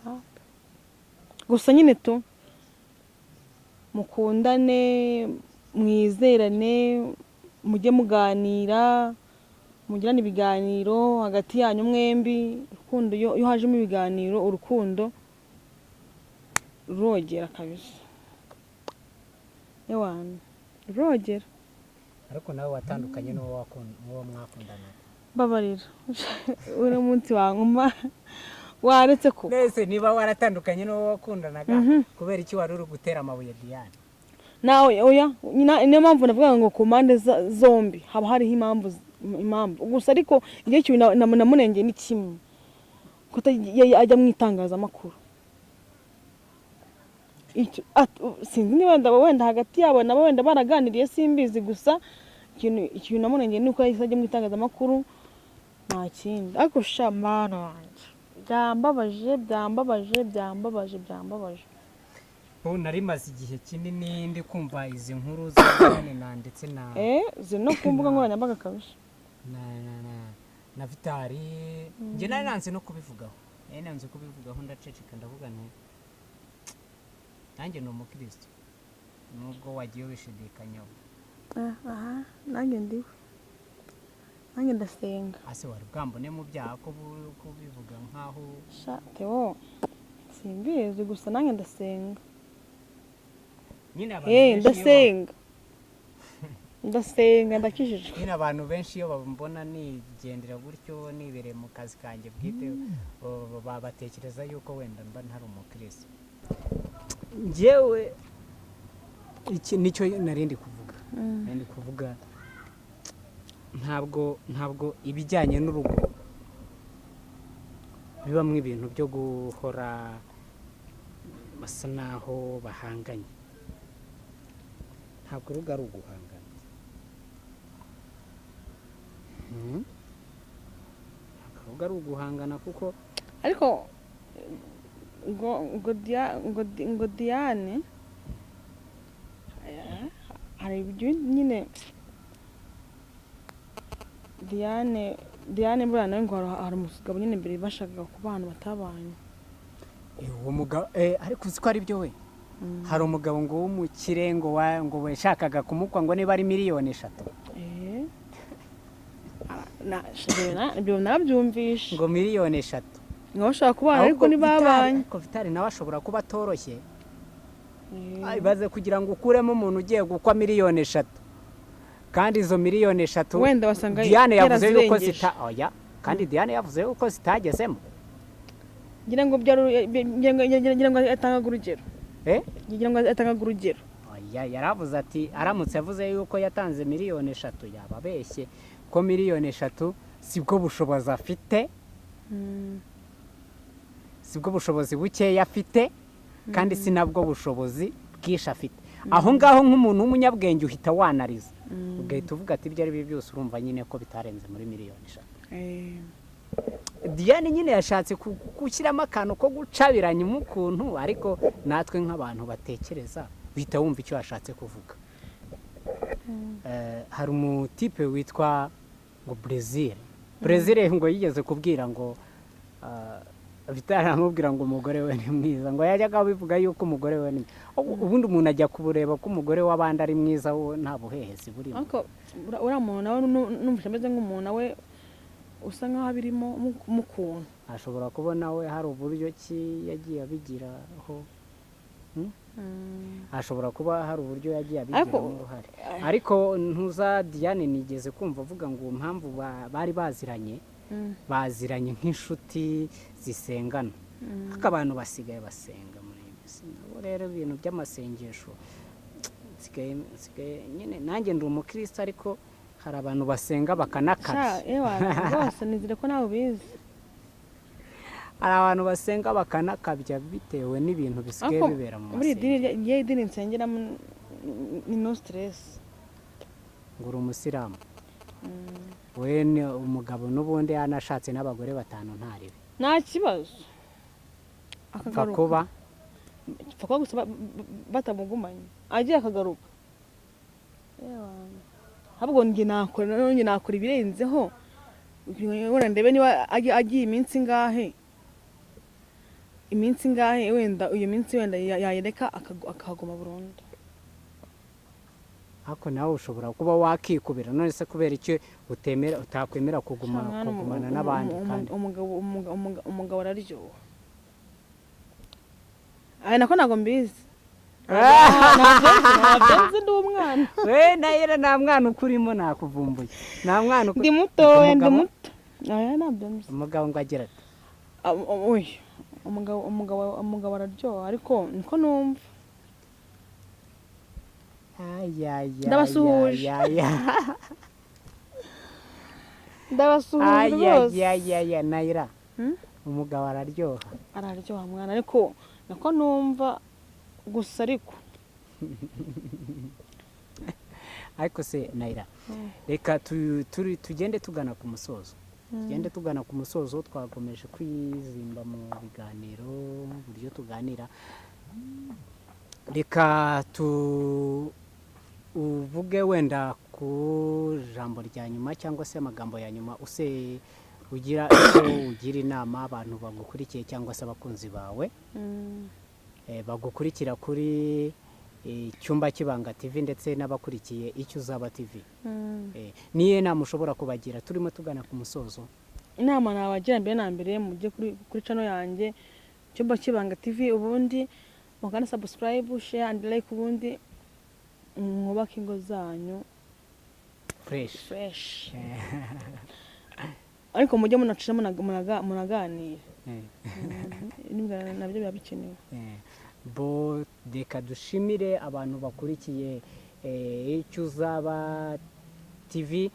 Ah. Gusa nyine tu mukundane, mwizerane, mujye muganira, mugirane ibiganiro hagati yanyu mwembi. Urukundo iyo hajemo ibiganiro, urukundo rurogera kabisa, ewana rurogera. Ariko nawe watandukanye n'uwo mwakundanaga. Mbabarira, uno munsi wankuma waretse ko Mbese niba waratandukanye n'uwo wakundanaga, kubera iki wari uri gutera amabuye Diane? Nawe oya, niyo mpamvu navuga ngo ku mpande zombi haba hariho impamvu. Gusa ariko igihe kintu namunengeye ni kimwe, kutajya ajya mu itangazamakuru. Sinzi niba wenda hagati yabo nabo wenda baraganiriye, simbizi. Gusa ikintu namurengeye ni uko yahise ajya mu itangazamakuru, nta kindi. Ariko sha mana wanjye, byambabaje, byambabaje, byambabaje, byambabaje. Ubu nari maze igihe kinini ndi kumva izi nkuru za Diane na ndetse na Ziri no ku mbuga nkoranyambaga kabisa. na Vitali. Njye nari nanze no kubivugaho, nari nanze kubivugaho, ndaceceka, ndavuga nti nanjye ni umukristo nubwo wagiye ubishidikanyaho. Aha nanjye ndiwe, nanjye ndasenga. Ase wari bwambone mu byaha ko kubivuga nkaho? Sha Theo, simbizi, gusa nanjye ndasenga. Nyine abantu Eh, benshi iyo ndasenga, ndasenga, ndakijijwe. Nyine abantu benshi iyo bambona nigendera gutyo, nibereye mu kazi kanjye bwite, batekereza yuko wenda mba ntari umukristo. Njyewe iki nicyo nari ndi kuvuga, nari ndi kuvuga ntabwo ibijyanye n'urugo bibamo ibintu byo guhora basa naho bahanganye. Ntabwo urugo ari uguhangana. Ntabwo urugo ari uguhangana kuko Ariko ngo Diane hari ibyo nyine Diane buriya nawe ngo hari umugabo nyine mbere bashakaga kubana batabanye. Uwo mugabo, ariko uzi ko ari byo we? Hari umugabo ngo w'umukire ngo washakaga kumukwa ngo niba ari miliyoni 3. Eh. Ibyo narabyumvishe. Ngo miliyoni 3. Ngo bashaka kubana ariko Ahubwo ntibabanye. Ariko Vitali nawe ashobora kuba atoroshye. Eh. Ibaze kugira ngo ukuremo umuntu ugiye gukwa miliyoni 3, kandi izo miliyoni 3 Wenda wasanga Diane yavuze yuko yarazirengeje. zita, oya, kandi Diane yavuze yuko zitagezemo. Ngira ngo byari ngira ngo yatangaga urugero. Eh. Ngira ngo yatangaga urugero. Oya, yaravuze ati aramutse avuze yuko yatanze miliyoni 3 yaba abeshye, ko miliyoni 3 sibwo bushobozi afite, sibwo bushobozi bukeya afite, kandi si nabwo bushobozi bwinshi afite. Aho ngaho nk'umuntu w'umunyabwenge uhita wanariza, ugahita uvuga ati ibyo ari byo byose urumva nyine ko bitarenze muri miliyoni 3. Diane nyine yashatse gushyiramo akantu ko gucabiranya ukuntu, ariko natwe nk'abantu batekereza uhita wumva icyo yashatse kuvuga. Hari umutipe witwa ngo Brezil, Brezil ngo yigeze kubwira ngo bitaramubwira ngo umugore we ni mwiza, ngo yajyaga abivuga yuko umugore we ni ubundi umuntu ajya kubureba ko umugore w'abandi ari mwiza, wo nta buhehesi burimo. Ariko uriya muntu nawe numvise ameze nk'umuntu nawe usa nkaho abirimo mu kuntu. Ashobora kuba nawe hari uburyo ki yagiye abigiraho. Ashobora kuba hari uburyo yagiye abigiramo uruhare, ariko ntuza Diane nigeze kumva avuga ngo impamvu bari baziranye, baziranye nk'inshuti zisengana, ariko abantu basigaye basenga muri iyi minsi nabo rero ibintu by'amasengesho nsigaye nyine nanjye ndi umukristo, ariko hari abantu basenga bakanakabya. Sha, ewa rwose nizere ko nawe ubizi. Hari abantu basenga bakanakabya bitewe n'ibintu bisigaye Ariko bibera mu muri iri dini masengero. Rya idini nsengeramo ni no stress. Ngo uri umusilamu we, ni umugabo n'ubundi yanashatse n'abagore batanu ntaribe. Nta kibazo. Pfa Akagaruka. kuba Pfa kuba gusa batamugumanye, agiye akagaruka. Ewa. Ahubwo njye nakora, noneho njye nakora ibirenzeho, wenda ndebe niba agiye iminsi ingahe, wenda iyo minsi wenda yayireka akahaguma burundu. Ariko nawe ushobora kuba wakikubira. None se kubera icyo utemera, utakwemera kuguma Mwana, kugumana n'abandi kandi? Umugabo araryoha. Aya nako ntabwo mbizi, ntabyo nzi, ndi umwana. We nayera, nta mwana ukurimo, nakuvumbuye, nta mwana Ndi mutoya, ndi Umugabo- muto, aya ntabyo nzi. Umugabo ngo agira ati Ah, oya, umugabo araryoha, ariko niko numva. Ayaya. Ndabasuhuje. Ndabasuhuje rwose. Ayayaya, Nayira. Hmm? Umugabo araryoha. Araryoha mwana, ariko nako numva gusa, ariko Ariko se Nayira, reka tugende tugana ku musozo, tugende tugana ku musozo. Twakomeje kwizimba mu biganiro, uburyo tuganira. Reka tu uvuge wenda ku jambo rya nyuma cyangwa se amagambo ya nyuma, use ugira icyo ugira inama abantu bagukurikiye cyangwa se abakunzi bawe bagukurikira kuri Icyumba cy'Ibanga TV ndetse n'abakurikiye Icyo Uzaba TV. Niyo nama ushobora kubagira turimo tugana ku musozo? Inama nabagira, mbere na mbere mujye kuri channel yanjye Icyumba cy'Ibanga TV, ubundi mukanda subscribe, share and like, ubundi mwubake ingo zanyu. Fresh. Fresh, ariko mujye munacira munaganira. Nabyo biba bikenewe. Bo reka dushimire abantu bakurikiye Icyo Uzaba TV,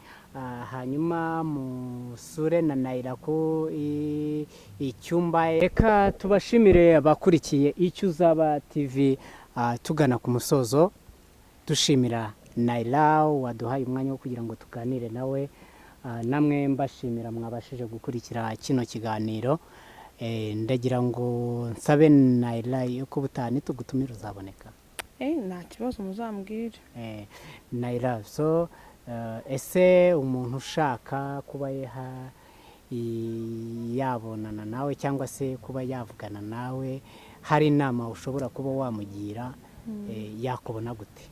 hanyuma musure na Nayira ku icyumba. Reka tubashimire abakurikiye Icyo Uzaba TV, tugana ku musozo dushimira Nayira waduhaye umwanya wo kugira ngo tuganire nawe. Namwe mbashimira mwabashije gukurikira kino kiganiro. Ndagira ngo nsabe Nayira yuko ubutaha nitugutumira uzaboneka. Nta kibazo, muzambwire. Nayira, so ese umuntu ushaka kuba yabonana nawe cyangwa se kuba yavugana nawe, hari inama ushobora kuba wamugira, yakubona gute?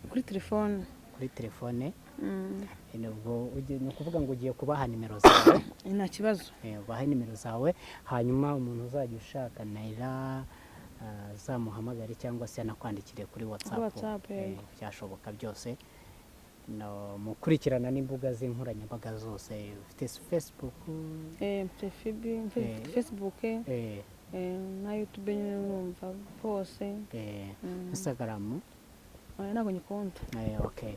Kuri telefone. Kuri telefone. Ubwo ni ukuvuga ngo ugiye kubaha nimero zawe? Nta kibazo. Ubahe nimero zawe, hanyuma umuntu uzajya ushaka Nayira azamuhamagare cyangwa se anakwandikire kuri WhatsApp. Kuri WhatsApp, yego. Byashoboka byose. No, mukurikirana n'imbuga z'inkoranyambaga zose, ufite Facebook? Mfite FB, mfite Facebook, na YouTube nyine numva hose. Instagram? Oya, ntabwo nyikunda. Okay,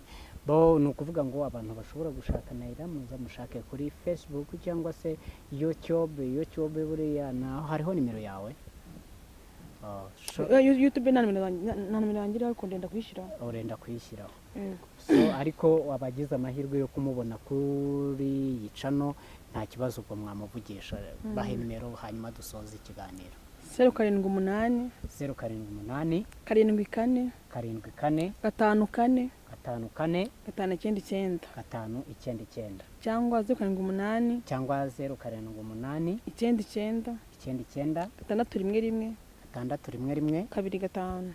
bo ni ukuvuga ngo abantu bashobora gushaka Nayira, muza mushake kuri Facebook cyangwa se YouTube. YouTube buriya naho hariho nimero yawe. Oh, so YouTube nta nimero yanjye iriho, ariko ndenda kuyishyiraho. Urenda kuyishyiraho? Yego. So, ariko wabagize amahirwe yo kumubona kuri iyi channel, nta kibazo, ubwo mwamuvugisha. Bahe nimero, hanyuma dusoze ikiganiro. 078. 078. 74. 74. 54. 54. 599. 599. Cyangwa 078. Cyangwa 078. 99. 99. 611. 611. 25. 25.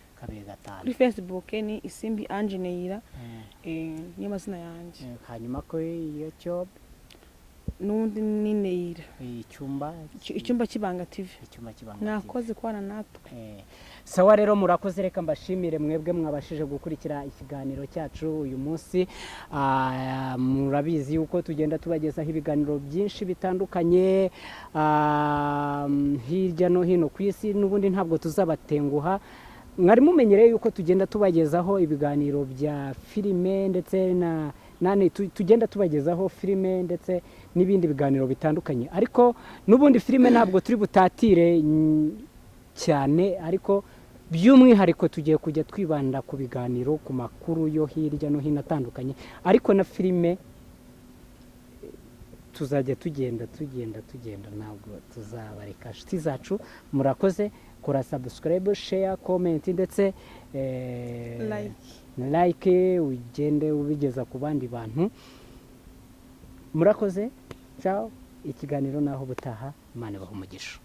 Kuri Facebook ni Isimbi Ange Neyira. Niyo mazina yanjye. Hanyuma kuri YouTube? N'ubundi ni Neyira. Icyumba? Icyumba cy'Ibanga TV. Icyumba cy'Ibanga TV. Mwakoze kubana natwe. Sawa rero, murakoze. Reka mbashimire mwebwe mwabashije gukurikira ikiganiro cyacu uyu munsi. Murabizi yuko tugenda tubagezaho ibiganiro byinshi bitandukanye hirya no hino ku isi. N'ubundi ntabwo tuzabatenguha. Mwari mumenyereye yuko tugenda tubagezaho ibiganiro bya filime ndetse na nane tugenda tubagezaho filime ndetse n'ibindi biganiro bitandukanye, ariko n'ubundi filime ntabwo turi butatire cyane, ariko by'umwihariko tugiye kujya twibanda ku biganiro, ku makuru yo hirya no hino atandukanye, ariko na filime tuzajya tugenda, ntabwo tuzabareka. Inshuti zacu, murakoze. Kora subscribe, share, comment ndetse like. Na like, ugende ubigeza ku bandi bantu. Murakoze, ciao. Ikiganiro naho ubutaha. Imana ibahe umugisha.